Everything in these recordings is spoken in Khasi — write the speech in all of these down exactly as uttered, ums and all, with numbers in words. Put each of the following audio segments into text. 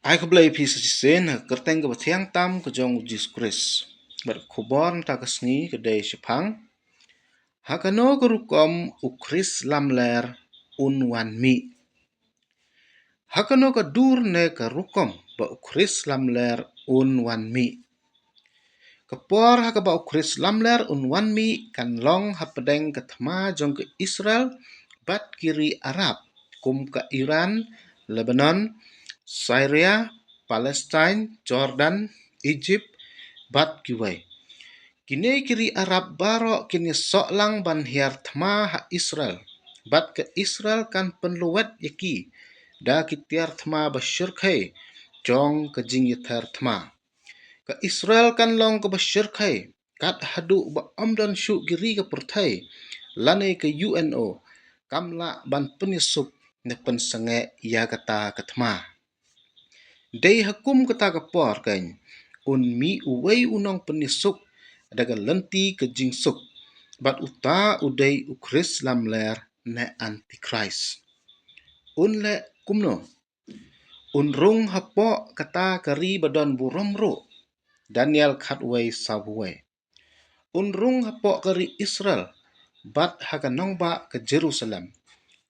Ai khublei phi sa shisien ha ka kyrteng kaba thiang tam ka jong u Jisu Khrist. Bad ka khubor mynta ka sngi ka dei shaphang: Ha kano ka rukom u Khrist lamler un wan mih? Ha kano ka dur ne ka rukom ba u Khrist lamler un wan mih? Ka por ha kaba u Khrist lamler un wan mih kan long hapdeng ka thma jong ka Israel bad ki ri Arab, kum ka Iran, Lebanon, Syria, Palestine, Jordan, Egypt, bad kiwei. Kine ki ri Arab baroh kin ïasoh lang ban hiar thma ha Israel, bad ka Israel kan pynlwet ïa ki da ki tiar thma ba shyrkhei jong ka jingïather thma. Ka Israel kan long kaba shyrkhei kat haduh ba ym don shuh ki ri ka pyrthei lane ka U N O kam lah ban pynïasuk ne pynsangeh ïa kata ka thma. Dei ha kum kata ka por keiñ un mih uwei u nongpynïasuk da ka lynti ka jingsuk, bad uta u dei u Khrist lamler ne Antichrist. Un leh kumno? Un rung hapoh kata ka ri ba don burom ruh. Daniel khatwei sawphew wei. Un rung hapoh ka ri Israel bad ha ka nongbah ka Jerusalem.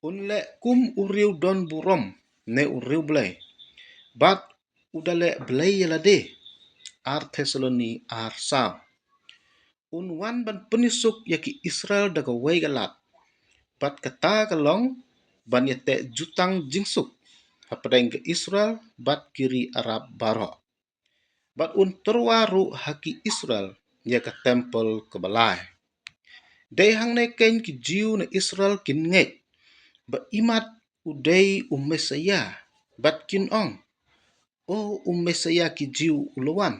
Un leh kum u riewdonburom ne u riewblei, bad u da leh blei ïa lade. Ar Thessaloni ar saw. Un wan ban pynïasuk ïa ki Israel da kawei ka lad, bad kata ka long ban ïateh jutang jingsuk hapdeng ka Israel bad ki ri Arab baroh. Bad un tyrwa ruh ha ki Israel ïa ka templ kaba lai. Dei hangne keiñ ki Jiw na Israel kin ngeit ba imat u dei u Messaïah, bad kin ong: O u Messaïah ki Jiw u la wan,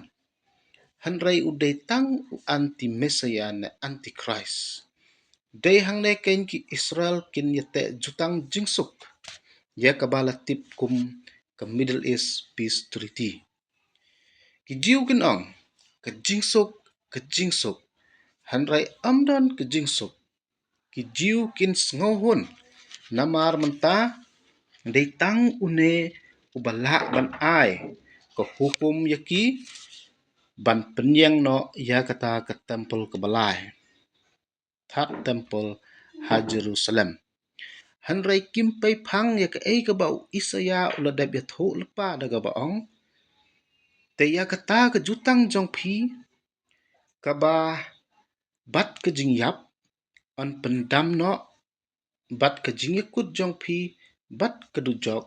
hynrei u dei tang u anti-Messaïah ne Antichrist. Dei hangne keiñ ki Israel kin ïateh jutang jingsuk, ïa kaba la tip kum ka Middle East Peace Treaty. Ki Jiw kin ong: Ka jingsuk, ka jingsuk, hynrei ym don ka jingsuk. Ki Jiw kin sngewhun, namar mynta dei tang une uba lah ban ai ka hukum ïa ki ban pynïeng noh ïa kata ka templ kaba lai, third temple ha Jerusalem. Hynrei kim peiphang ïa kaei kaba u Isaïah u la dep ïathuh lypa da kaba ong: Te ïa kata ka jutang jong phi kaba bad ka jingïap yn pyndam noh, bad ka jingïakut jong phi bad ka dujok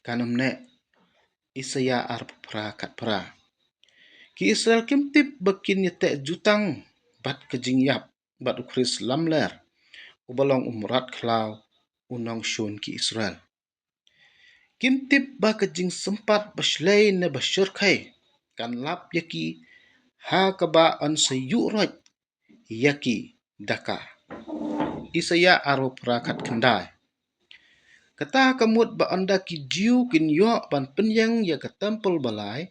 kan ym neh. Isaïah arphew phra khatphra. Ki Israel kim tip ba kin ïateh jutang bad ka jingïap bad u Khrist lamler uba long u mrad khlaw, u nongshun ki Israel. Kim tip ba ka jingsympat ba shlei ne ba shyrkhei kan lap ïa ki ha kaba yn sa ïuh roit ïa ki da ka. Isaïah arphew phra khatkhyndai. Kata ka mut ba ynda ki Jiw kin ïoh ban pynïeng ïa ka templ ba lai,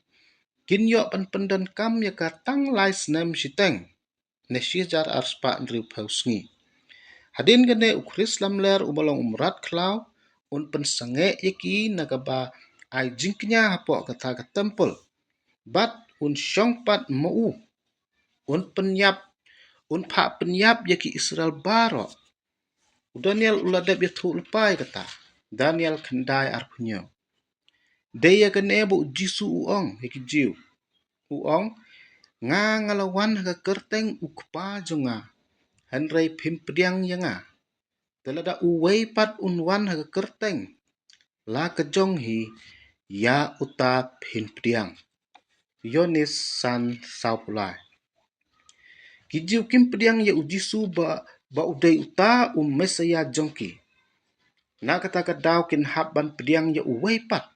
kin ïoh ban pyndonkam ïa ka tang lai snem shiteng, ne shi hajar ar spah hynriewphew sngi. Hadien kane u Khrist lamler uba long u mrad khlaw un pynsangeh ïa ki na kaba ai jingkñia hapoh kata ka templ, bad un shong pat ma u. Un pynïap, un phah pynïap ïa ki Israel baroh. U Daniel u la dep ïathuh lypa ïa kata. Daniel khyndai arphew hynñiew. Dei ïa kane ba u Jisu u ong ïa ki Jiw, u ong: Nga nga la wan ha ka kyrteng u Kpa jong nga, hynrei phim pdiang ïa nga. Te lada uwei pat un wan ha ka kyrteng la ka jong hi, ïa uta phin pdiang. Ïoannis san sawphew lai. Ki Jiw kim pdiang ïa u Jisu ba, ba u dei uta u Messaïah jong ki. Na kata ka daw kin hap ban pdiang ïa uwei pat,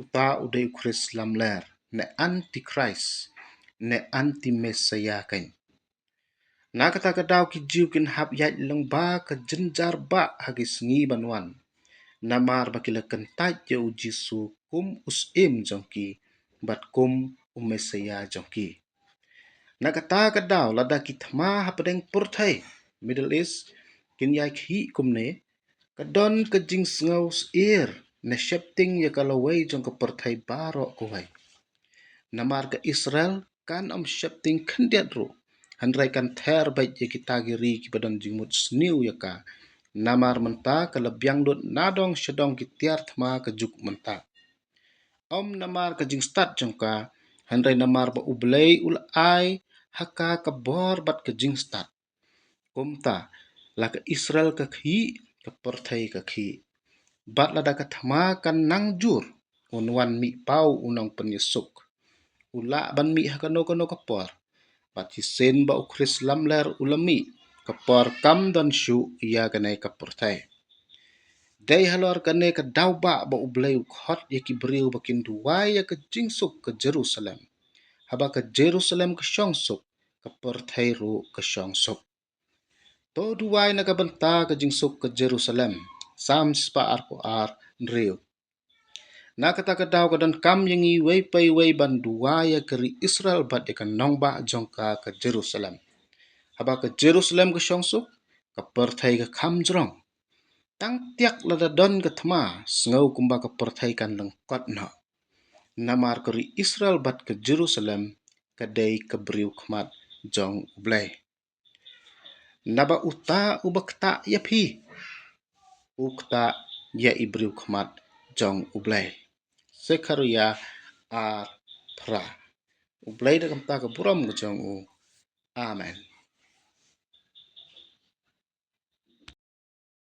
uta u dei u Khrist lamler, ne Antichrist, ne anti-Messaïah keiñ. Na kata ka daw ki Jiw kin hap ïaid lyngba ka jynjar bah ha ki sngi ban wan, namar ba ki la kyntait ïa u Jisu kum u Syiem jong ki bad kum u Messaïah jong ki. Na kata ka daw lada ki thma hapdeng pyrthei, Middle East, kin ïai khih kumne, ka don ka jingsngew sheptieng ne sheptieng ïa ka lawei jong ka pyrthei baroh kawei. Namar ka Israel kan ym sheptieng khyndiat ruh, hynrei kan ther beit ïa kita ki ri kiba don jingmut sniew ïa ka. Namar mynta ka la biang lut nadong shadong ki tiar thma ka juk mynta. Ym namar ka jingstad jong ka, hynrei namar ba U Blei u la ai ha ka ka bor bad ka jingstad. Kumta, la ka Israel ka khih, ka pyrthei ka khih. Bad lada ka thma kan nang jur, un wan mih paw u nongpynïasuk. U lah ban mih ha kano kano ka por. Bad shisien ba u Khrist lamler u la mih, ka por kam don shuh ïa kane ka pyrthei. Dei halor kane ka daw ba ba U Blei u khot ïa ki briew ba kin duwai ïa ka jingsuk ka Jerusalem. Haba ka Jerusalem ka shong suk, ka pyrthei ruh ka shong suk. To duwai na ka bynta ka jingsuk ka Jerusalem. Salm spah arphew ar, hynriew. Na kata ka daw ka donkam ïa ngi iwei pa iwei ban duwai ïa ka ri Israel bad ïa ka nongbah jong ka ka Jerusalem. Haba ka Jerusalem ka shong suk, ka pyrthei ka kham jrong. Tang tiak lada don ka thma, sngew kumba ka pyrthei kan lyngkot noh. Namar ka ri Israel bad ka Jerusalem ka dei ka briew khmat jong U Blei. Naba uta uba ktah ïa phi, u ktah ïa i briew khmat jong U Blei. Sekhariah ar phra. U Blei da kumta ka burom ka jong u. Amen.